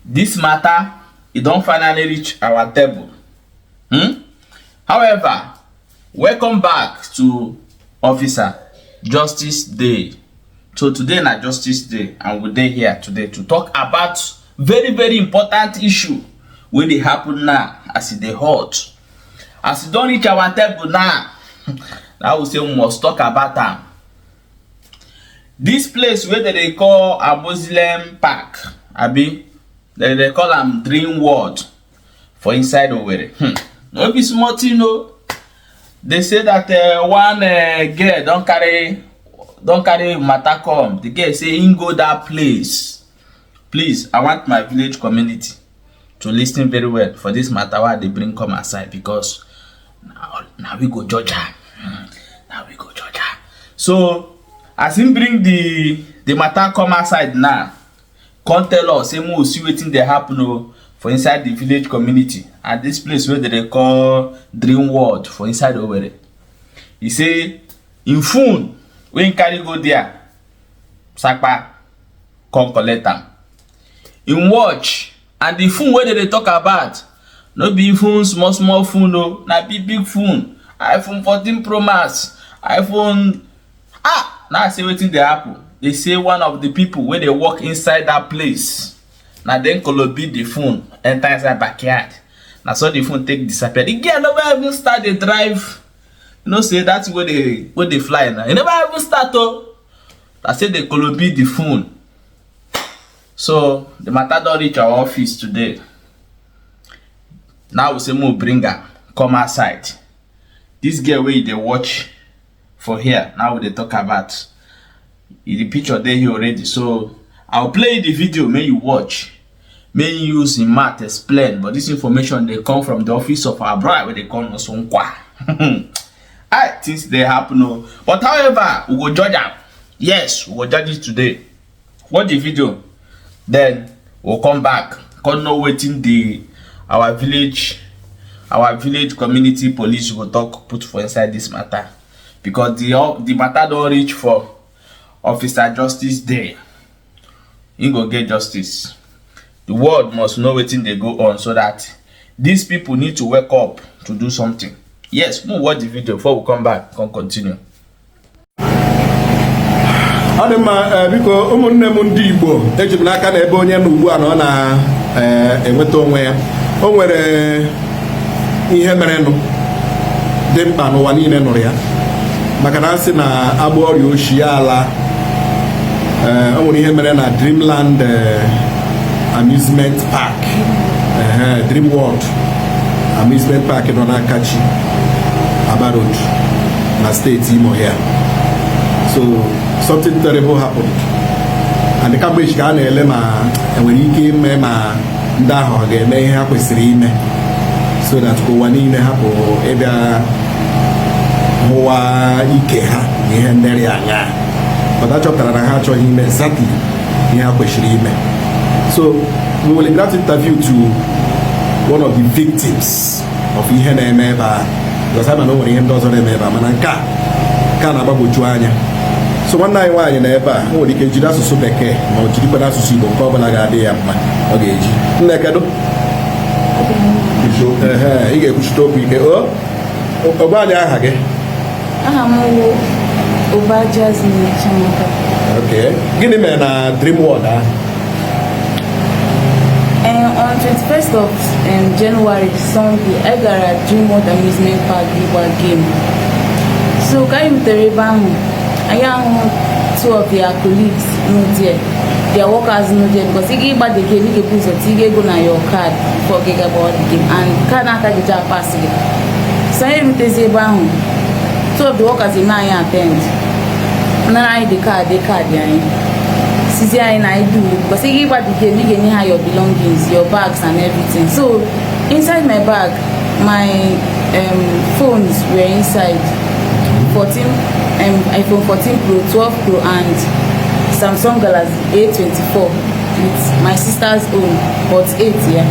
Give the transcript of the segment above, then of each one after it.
This matter, e don finally reach our table. However, welcome back to Officer Justice Day. So today na Justice Day, and we dey here today to talk about very, very important issue wey dey happen now as e dey hot. As e don reach our table now, na we say we must talk about am. This place wey dem dey call Amusement Park, abi dem dey call am Dream World for inside Owerri. No be small thing o. They say that one girl don carry matter come. The girl say im go that place. Please, I want my village community to listen very well for this matter wey I dey bring come outside, because na we go judge am. Na we go judge am. So as him bring the matter come outside now, come tell us say make we see wetin dey happen o for inside the village community and this place wey dem dey call Dream World for inside Owerri. He say him phone wey him carry go there, sapa come collect am. Him watch and the phone wey dem dey talk about no be even small small phone o, na big big phone, iPhone 14 Pro Max, iPhone. Ah, now I say wetin dey happen. They say one of the people wey dey work inside that place, na dem kolobi the phone enter inside backyard. Na so the phone take disappear. The girl never even start dey drive. You know say that thing wey dey fly na, e never even start o. Na say dey kolobi the phone. So the matter don reach our office today. Now we say make we bring am come outside. This girl wey you dey watch for here now we dey talk about, the picture dey here already, so I will play the video make you watch, make you use him mouth explain. But this information dey come from the office of our brother wey dey call Nosonkwa. Aye, things dey happen o. But however, we go judge am. Yes, we go judge it today. Watch the video, then we'll come back come know wetin the our village community police go talk put for inside this matter, because the matter don reach for Officer Justice Day. Him go get justice. The world must know wetin dey go on, so that these people need to wake up to do something. Yes, we watch the video before we come back come continue. Ọ dị mma. Biko, ụmụnne m ndị Igbo, eji m n'aka na ebe onye nọ ugbu a na ọ na-enweta onwe ya. O nwere ihe merenụ dị mkpa n'ụwa niile nụrụ ya, maka na a sị na agbụ ọrịa oshi ya ala. O nwere ihe mere na Dreamland Amusement Park, Dream World Amusement Park nọ n'Akachi Aba Road na steeti Imo here. So something terrible happened, and kamgbe echi ka a na-ele ma enwere ike ime ma ndị ahụ ọ ga-eme ihe ha kwesịrị ime, so that ka ụwa niile hapụ ịbịa hụwa ike ha na ihe ndịrị anya. But a chọpụtara na ha achọghị ime exactly ihe ha kwesịrị ime. So we will grant interview to one of the victims of ihe na-eme ebe a, because ama na o nwere ihe ndị ọzọ na-eme ebe a, mana nke a na-agbagwoju anya. So nwanne anyị nwaanyị na ebe a, o nwere ike jiri asụsụ Bekee ma ọ jirikwa n'asụsụ Igbo, nke ọbụla ga-adị ya mma ọ ga-eji. Nne, kedu? Ehe, ị ga-ekwuchite okwu ike o. Gwa anyị aha gị. Aha m wụ Ụba Jasmine Chiamaka. Okay. Gịnị mere na Dream World ahụ? On 21st of January, Sunday, I gara Dream World Amusement Park ịgba game. So ka anyị rutere ebe ahụ, anyị ahụ two of their colleagues nọ there, their workers nọ there, because ị ga ịgba the game, ị ga-ebu ụzọ tinye ego na your card before gị ga gbawa the game, and card aka gị ji apass gị. So anyị rutezi ebe ahụ, two of the workers eme anyị attend, nara anyị the card anyị, sizi anyị na anyị do, because ị ga ịgba the game, ị ga-enye ha your belongings, your bags and everything. So inside my bag, my phones were inside, 14 iPhone 14 Pro, 12 Pro and Samsung Galaxy A24 with my sister's own, but 8, yeah.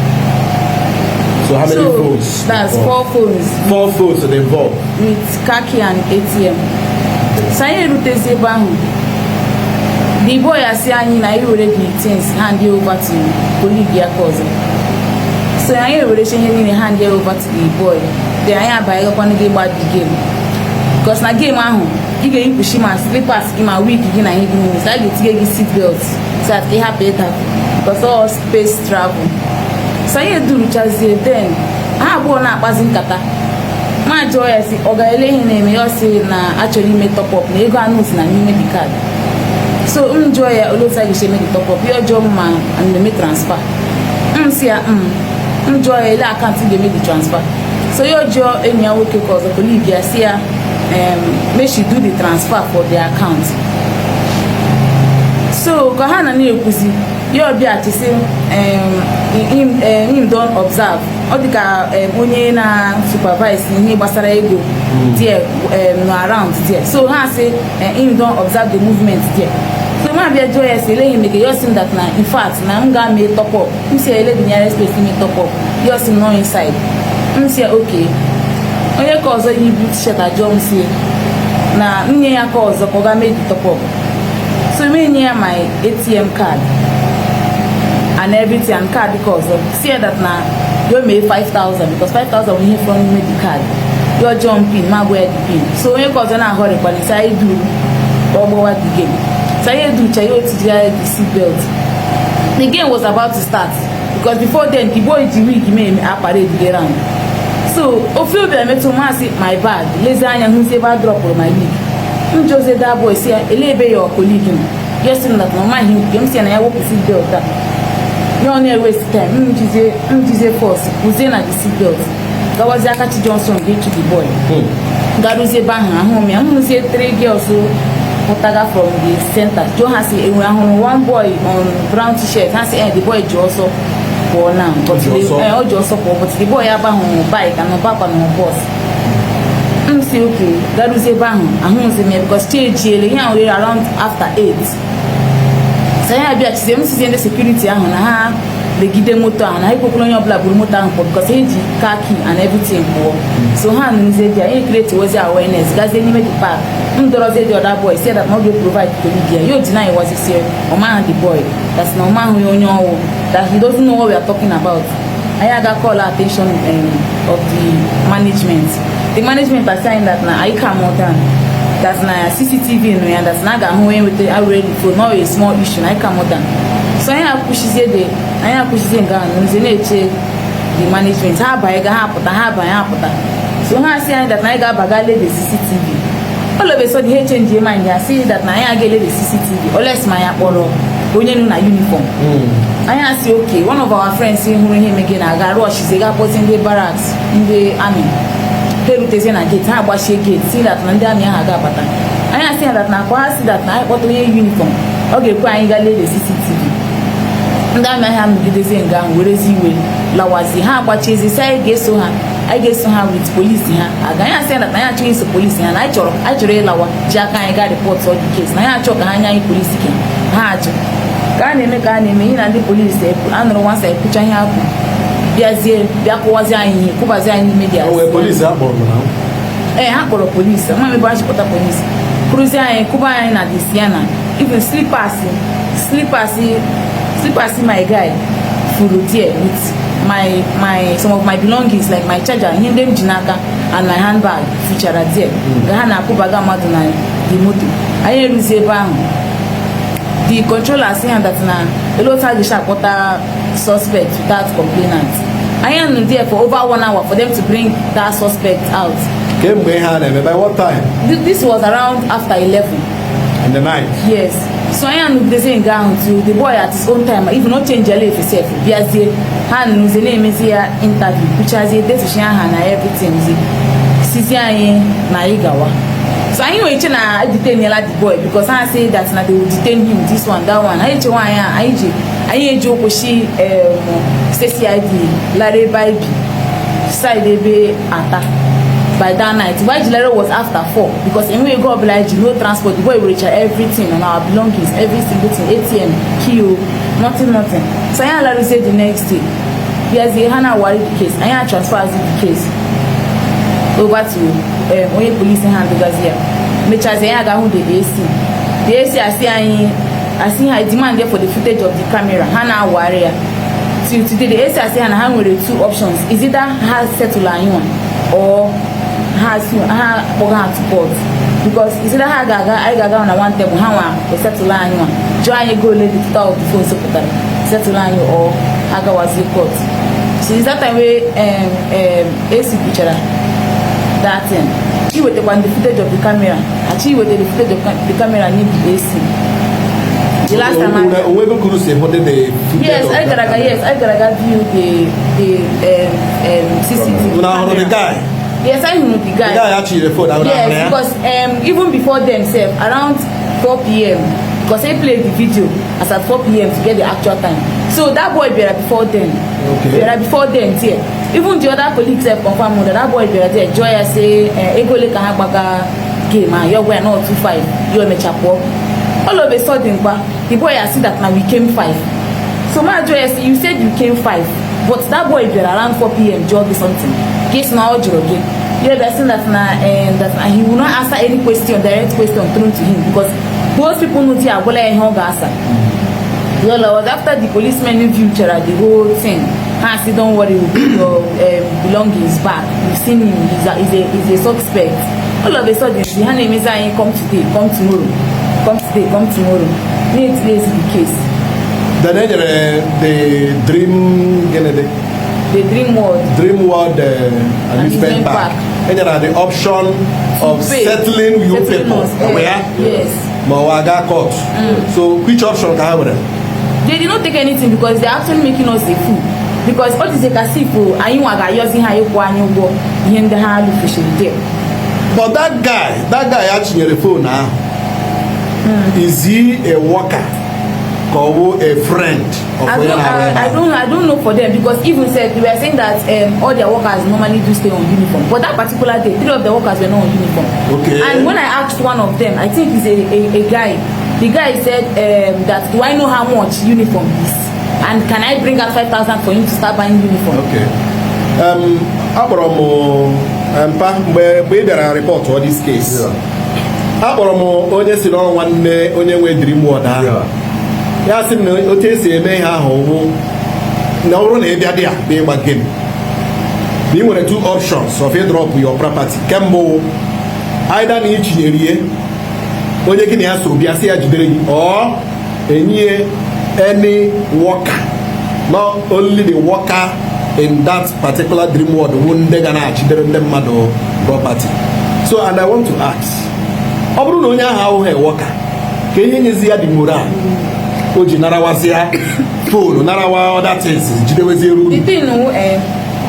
So how many So phones? That's involved? Four phones. Four phones are involved. With car key and ATM. So anyị erutezi ebe ahụ. The boy asị anyị na anyị were the things hand over to colleague ya ka ọzọ. So anyị ewerecha ihe niile hand over to the boy, then anyị abanyegakwanụ gị gba the game, because na game ahụ, ị ga-eyipụchi ma slippers gị ma wig gị na ihe gị niile, so a ga-etinye gị seat belt so that ị hapụ ịdapụ, because all space travel. So anyị eduruchazie, then ha abụọ na-akpazi nkata. Ma jụọ ya si ọ ga-ele ihe na-eme ya. Ọ sị na achọrọ ime top up, na ego anụ si na n'ime the card. So m jụọ ya olee otu a ga-esi eme the top up. Ya jụọ m ma ana m eme transfer. M si ya m jụọ ya ele account ga-eme the transfer. So ya jụọ enyi ya nwoke ka ọzọ, colleague ya, si ya make she do the transfer for the account. So ka ha na na-ekwuzi, ya ọbịa chisi him don observe, ọ dị ka onye na supervise ihe gbasara ego there no around there. So ha sị him don observe the movement there. So ma bịa jụọ ya si ele ihe mege. Ya sị m that na in fact na m ga mee top up. M si ele the nearest place ime top up. Ya sị m no inside. M si okay. Onye ka ọzọ yi blue T-shirt ajụọ m si na nye ya ka ọzọ ka ọ ga mee the top up. So me nye ya my ATM card and everything and card ka ọzọ, see that na yo mee 5000, because 5000 bụ ihe from n'ime the card. Yo jump pin, ma gwa ya the pin. So onye ka ọzọ na-ahọrịkwana isi anyị duru ka ọ gbawa the game. So anyị educha ya, otijiri ya the seat belt. The game was about to start, because before then the boy ji wig mee a parade get round. So ofe obi emetụ masị my bag, lezie anya, hụzie ebe a dropụrụ my wig. M jozie that boy si ya ele ebe ya colleague m. Ya sị m that na ọ maghị nke m si ya na ya wepụ seat belt a. Ya ọ na-ewaste time. M jizie force kwụzie na the seat belt, gawazie Akachi Johnson ga-echu the boy. Garuzie ebe ahụ, ahụ m ya. M hụzie three girls pụtaga from the center. Jụọ ha si enwe ahụrụ one boy on brown T-shirt. Ha si eh, the boy ji ọsọ pụọ now, but Ji ọsọ? Eh, ọ ji ọsọ pụọ, but the boy agbahụ bike and ọbakwa na bus. M si okay. Garuzie ebe ahụ, ahụzi m ya, because chi ejiele. Ihe ahụ rere around after 8. So anyị abịachizie, m sizie ndị security ahụ na ha legide moto ahụ, na ha ekwekwala onye ọbụla buru moto ahụ pụọ, because ha eji car key and everything pụọ. So ha nụzie di anyị create wozi awareness, gazie n'ime the park. M dọrọzie the other boy, say that na ọ ga-provide colleague ya. Yo deny wazisie ọmaha the boy, that na ọmahụ ya onye ọwụ, that he doesn't know what we are talking about. Anyị aga call attention of the management. The management are saying that na anyị calm down, that na CCTV nọ ya, that na a ga-ahụ onye nweta awere the phone, not a small issue, na anyị calm down. So anyị akwụshizie the anyị akwụshizie nke ahụ, nze na-eche the management. Ha abanye ga ha apụta, ha abanye apụta. So ha sị anyị that na anyị ga-abaga lee the CCTV. All of a sudden ha change mind ya, sị that na anyị aga ele the CCTV unless ma ya kpọrọ onye nọ na uniform. Anyị asị okay. One of our friends hụrụ ihe mege na aga rushizie ga kpọzie ndị barracks, ndị army. Ha erutezie na gate, ha agbachie gate, si that na ndị army ahụ aga abata. Anyị asị ya that na akwa ha si that na anyị kpọta onye uniform, ọ ga-ekwe anyị gaa lee the CCTV. Ndị army ahụ nọgidezie nga ahụ, werezi iwe lawazie. Ha agbachiezi, si anyị ga-eso ha, anyị ga-eso ha with polisi ha aga. Anyị asị ya that na anyị achọghị iso polisi ha, na anyị chọrọ ịlawa ji aka anyị gaa report all the case, na anyị achọ ka ha nye anyị polisi ke ha. Ajụ. Ka a na-eme ihe na ndị polisi anụrụ nwasa ekwucha ihe akwu, bịazie bịa kụwazie anyị ihe, kụbazie anyị n'ime dia. O nwere polisi a kpọrọ na? Ee, ha kpọrọ polisi. Ama m ebe ha chịkọta polisi, kụrụzie anyị, kụba anyị na the Sienna. Even slippers my guy furu there with my some of my belongings, like my charger, ihe ndị m ji n'aka and my handbag fuchara there. Ka ha na-akụbaga mmadụ na the moto, anyị eruzie ebe ahụ, the controller sị ha that na elu otu a ga-esi akpọta suspect without complainant. Anyị nọ there for over one hour for them to bring that suspect out. Kemgbe ihe a na-eme, by what time? This was around after 11 in the night? Yes. So anyị anọgidezie nga ahụ till the boy at his own time, even no change ele sef, bịazie. Ha nụzie na-emezi ya interview, kwuchazie, detuchi aha na everything, zi sizi anyị na anyị gawa. So anyị nwere iche na detainyela the boy, because ha say that na they will detain him, this one, that one. Anyị eche nwaanyị a, anyị ji anyị eji ụkwụ shi CCID lara ebe anyị bi, side ebe ata. By that night, mgbe anyị ji lara was after 4, because enweghị ego ọbụla anyị ji, no transport. The boy werecha everything on our belongings, every single thing, ATM key o, nothing, nothing. So anyị alaruzie the next day, bịazie ha na-awari the case. Anyị a transfer the case over to onye polisi ha ndugazi ya. Mechazie, anyị aga hụ the AC. The AC asị anyị Asị ha demand for the footage of the camera. Ha na-awagharị ya till today. The AC asị ha na ha nwere two options: is either ha settle anyị nwa or ha si ha kpọga ha to court, because is either ha ga-aga, anyị ga-aga na one table, ha nwa esettle anyị nwa, jụọ anyị ego ole the total of the phones pụtara, settle anyị, or ha gawazie court. So it's that time wey AC kwuchara that thing, iwetakwa the footage of the camera, achọ iweta the footage of the camera nye the AC the last time I Onwego kuru si hụ the footage Yes, of I that gara aga camera? Yes, I gara aga view the CCTV Una hụrụ the camera. guy? Yes, I hụrụ the guy. The guy actually phone ahụ? Yes, because even before them sef, around 4 p.m, because I played the video as at 4 p.m to get the actual time, so that boy bịara before them. Bịara before them there. Even the other colleagues sef confirm that that boy bịara there, jụọ ya say ego ole ka ha gbaga game ahụ. Ya gwa ya na ọ 25. Ya emecha pụọ. All of a sudden kwa, the boy asị that na we came five. So ma jụọ ya say, "You said you came five, but that boy bịara around 4 p.m. jụọ gị something ka ị sị na ọ jụrụ gị." Ya bịa sị that na he will not answer any question, direct question thrown to him, because those people no there agwala ya ihe ọ ga-asa. Well, was after the policemen view chara the whole thing, ha say, "Don't worry, we'll bring your belongings back. We've seen him, he's a suspect." All of a sudden, the ha na-emezi anyị come today, come tomorrow, come today, come tomorrow, na-etilezi the case. Then e nyere the Dream gịnị dị? The Dream World. Dream World Amusement Amusement Park. Park. E nyere the option of pay. Settling you Settling people us, Ọ bụ ya? Yes. Ma ọ aga court. So which option ka ha nwere? They did not take anything because they are actually making us a fool, because ọ dịzi ka sif anyị nwa ga-ayọzi ha ịkwụ anyị ụgwọ ihe ndị ha lụfuchiri there. But that guy a chinyere phone ahụ, is he a worker ka ọ bụ a friend of I onye don't, na-arụ ebe I ahụ? don't know for them, because even said they were saying that all their workers normally do stay on uniform, but that particular day, three of the workers were not on uniform. And when I asked one of them, I think he's a guy, the guy said that do I know how much uniform is, and can I bring out 5,000 for him to start buying uniform? Okay. Akpọrọ m mpa mgbe ị bịara report all this case. Akpọrọ m onye si na nwanne onye nwe Dream World ahụ. Ya sị m na otu esi eme ihe ahụ wụ na ọ bụrụ na ị bịa dị a bịa ịgba game, na ị nwere two options of drop your property. Nke mbụ, either na ị chinyere ihe onye gị na ya so bịa sị ya jidere gị, or enye any worker, not only the worker in that particular Dream World wụ ndị ga na-achidere ndị mmadụ property. So, and I want to ask, ọ bụrụ na onye ahụ ahụghị worker, ka ihe nyezi ya dị moral o ji narawazịa phone, narawa other things, jidewezie uru? The thing,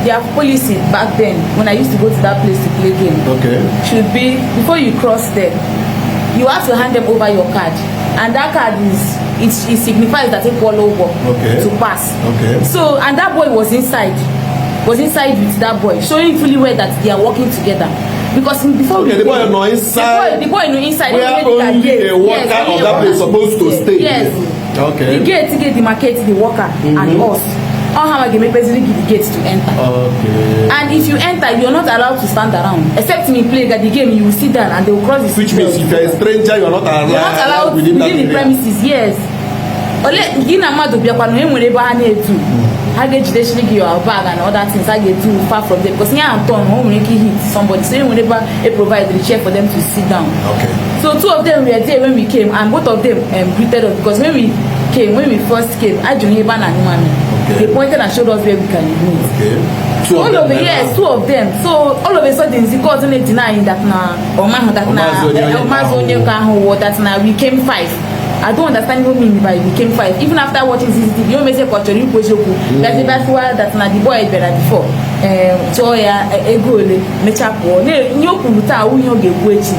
their policy back then, when I used to go to that place to play game, should be before you cross there, you have to hand them over your card, and that card is it signifies that ịkwụọla ụgwọ to pass. So, and that boy was inside with that boy, showing fully well that they are working together, because before Okay, we the boy came, nọ inside. The boy no inside Where only the only gate. a worker Yes, only of a that place worker. supposed to stay. Yes. The gate get demarcate the worker and us. All ha ga-emepeziri gị the gate to enter. And if you enter, you're not allowed to stand around except me play the game. You will sit down and they will cross the Which means if you're a stranger, you are not allowed, You're not allowed within within that the area. premises. Yes. Ole gị na mmadụ bịakwa na e nwere ebe ha na-etu ha ga-ejidechiri gị your bag and other things, ha ga-etu far from there, because ihe ahụ turn, o nwere ike hit somebody. So e nwere ebe e provide the chair for them to sit down. So two of them were there when we came, and both of them greeted us, because when we first came, ajụrụ ebe a na-anyụ mamịrị. They pointed and showed us where we can urinate. Two of All them of a were yes, now. two of them. So all of a sudden, the court only denying that na ọmahụ that na Ọmazị onye onye ọmazị onye nke ahụ wụ that na we came five. I don't understand what mean by we came five. Even after watching CCTV, o mezie ka ọ chọrọ ikwu eziokwu, gazi bịasịwa that na the boy bịara before, chọọ ya ego ole, mechaa pụọ. Ihe o kwuru taa awụ ihe ọ ga-ekwu echi.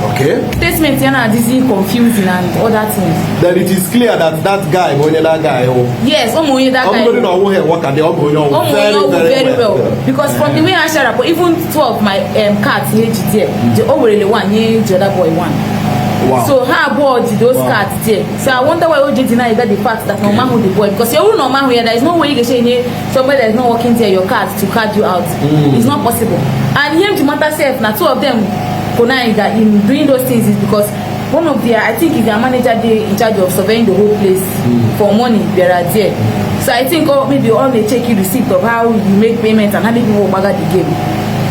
Statement ya na-adịzi confusing and other things. Then it is clear that that guy bụ onye that guy wụ. Yes, ụmụ onye that Ọ guy. bụrụ na ọ wụghị worker dị, ọ bụ onye ọwụ Ụmụ onye very ọwụ very very well. well, because from the way ha sharapụ, even two of my cards ihe ji there, o werele one nye the other boy one. So ha abụọ ji those cards there. So I wonder why o ji deny that the fact that na ọmahụ the boy, because ọ bụrụ na ọmahụ ya, there is no way you ga-eche nye somebody that is not working there your card to card you out. It's not possible. And ihe m ji mata sef na two of them connive that in doing those things is because One of their, I think is their manager dey in charge of surveying the whole place for money bịara there. So I think, oh, maybe all dey check receipt of how you make payment and how many people gbaga the game.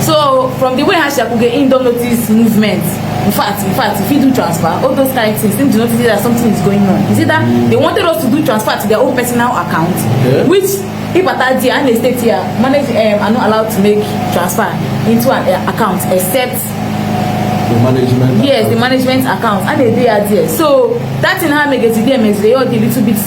So from the way ha si akwuge, him don notice movement. In fact, if you do transfer, all those kind things, him do notice that something is going on. Is it that they wanted us to do transfer to their own personal account? Okay. Which ịbata there and state here manage are not allowed to make transfer into an account except The management. Yes, the management account, and they dey there. So that thing ha megezi there meziri ya ọ dị little bit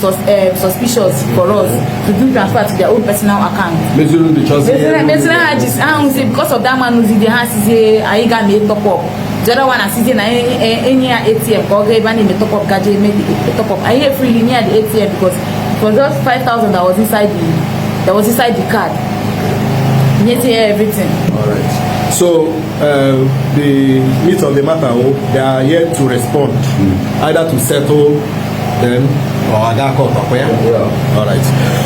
suspicious for us to do transfer to their own personal account. Mezuru ndị chọzi. Meziri ha ji ha hụzie because of that man hụzie ha sizie anyị ga mee top up. The other one asizie na enye ya ATM ka ọ gaa ebe a na-eme top up, gaje eme the top up. Anyị freely nye ya the ATM because it was just 5,000 that was inside the card. Nyezie ya everything. All right. So the meat of the matter, oh, they are here to respond, either to settle them or aga court, ọkwa ya? Yeah. All right.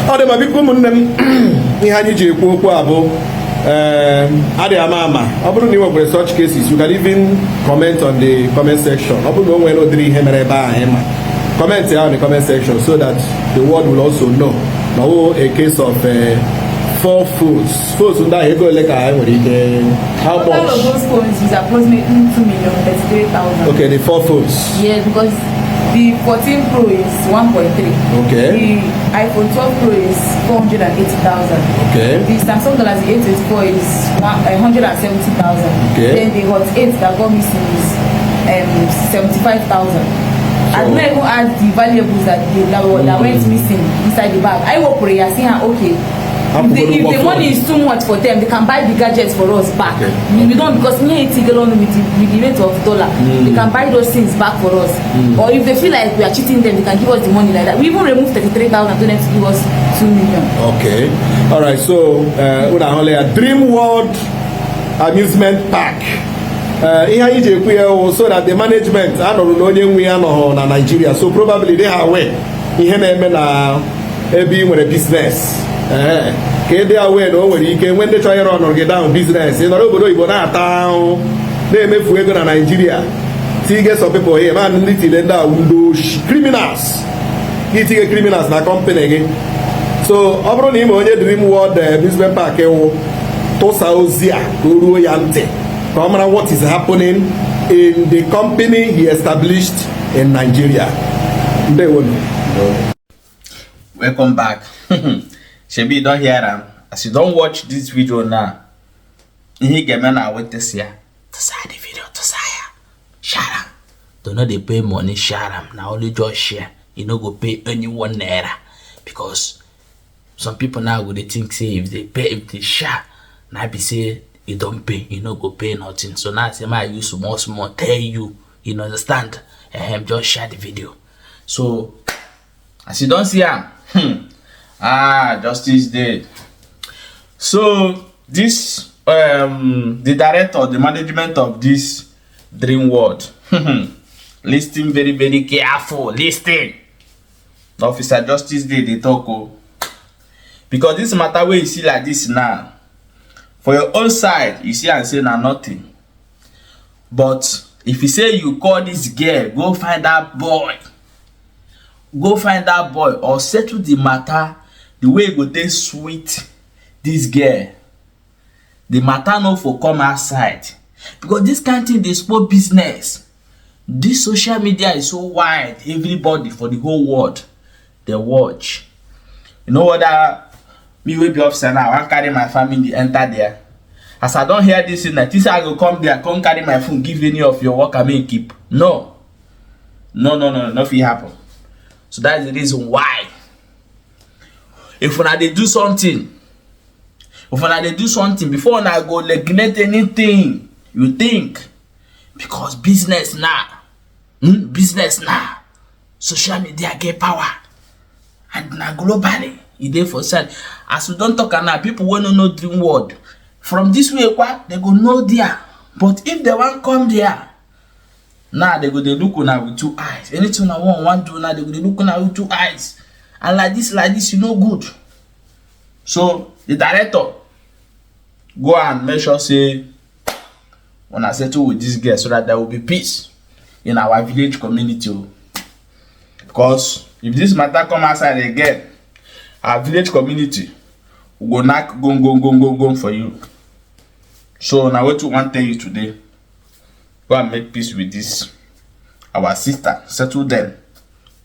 Ọ dị ma, biko ụmụnne m, ihe anyị ji ekwu okwu a bụ adịghị ama ama, ọ bụrụ na ị nwekwara such cases, you can even comment on the comment section. Ọ bụrụ na o nwere ụdịrị ihe mere ebe ahụ anyị ma, comment ya on the comment section so that the world will also know na ọ a case of four phones. Phones ndị ahụ, ego ole ka anyị nwere ike, how Total much? Of those phones is approximately 2,033,000. Okay, the four phones. Yes, because the 14 Pro is 1.3. The iPhone 12 Pro is 480,000. The Samsung Galaxy A24 is 170,000. Then the Hot 8 that got missing is 75,000. I did not even add the valuables that went missing inside the bag. I work for ya, see her, okay. If the money is too much for them, they can buy the gadgets for us back. We don't, because ihe etigolo with the rate of dollar, they can buy those things back for us. Or if they feel like we are cheating them, they can give us the money like that. We even remove 33,000 to them to give us 2 million. Okay. All right. So, unu ahụla ya, Dream World Amusement Park. Ihe anyị ji ekwu ya wụ so that the management anọrụ na onye nwe ya nọghọ na Nigeria, so probably they are aware ihe na-eme na ebe ị nwere business. Ee, ka ị dị aware na o nwere ike nwee ndị chọrọ ịrụ ọnọrọ gị down business. Ị nọrọ obodo oyibo na-ata ahụhụ na-emefu ego na Nigeria, tige some people here man, ndị tile ndị awụ ndị oshi, criminals, gị tinye criminals na company gị. So ọ bụrụ na ị ma onye Dream World Amusement Park wụ, tụsa ozi a ka o ruo ya ntị, ka ọ mara what is happening in the company he established in Nigeria. Ndewonu. Welcome back. Shebi you don hear am? As you don watch this video now, ihe ị ga-eme na wetasi ya, tụsa the video, tụsa ya, share am. Do no dey pay money share am, na only just share. You no go pay any 1 naira, because some people now go dey think say if they pay, if they share, na be say you don pay. You no go pay nothing. So now I say make I use small small tell you, you understand? Just share the video. So as you don see am, ah, justice dey. So this the director, the management of this Dream World, listen very very careful. Listen, Officer Justice dey dey talk o, because this matter wey you see like this now, for your own side, you see am say na nothing. But if you say you call this girl, go find that boy, go find that boy or settle the matter the way e go take sweet this girl, the matter no for come outside, because this kind thing dey spoil business. This social media is so wide, everybody for the whole world dey watch. You know whether me wey be officer now, I wan carry my family enter there. As I don hear this thing, I think say I go come there, come carry my phone give any of your worker make e keep. No, no, no, no, no fit happen. So that's the reason why if una dey do something, if una dey do something, before una go neglect anything, you think, because business now, business now, social media get power, and na globally e dey for side. As we don talk am now, people wey no know Dream World from this way kwa, they go know there. But if they wan come there now, they go dey look una with two eyes. Anything una wan do now, they go dey look una with two eyes, and like this, like this, e no good. So the director, go and make sure say una settle with this girl so that there will be peace. in our village community o, because if this matter come outside again, our village community go knack gom gom gom gom gom for you. So na wetin we wan tell you today: go and make peace with this our sister, settle them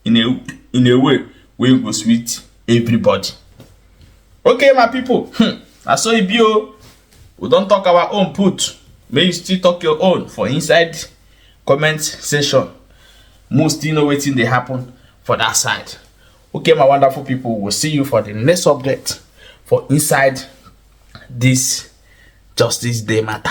in a way wey go sweet everybody. Okay, my people, na so e be o. We don talk our own put. Make you still talk your own for inside comment section. Mo still know wetin dey happen for that side. Okay, my wonderful people, we'll see you for the next update for inside this Justice Day matter.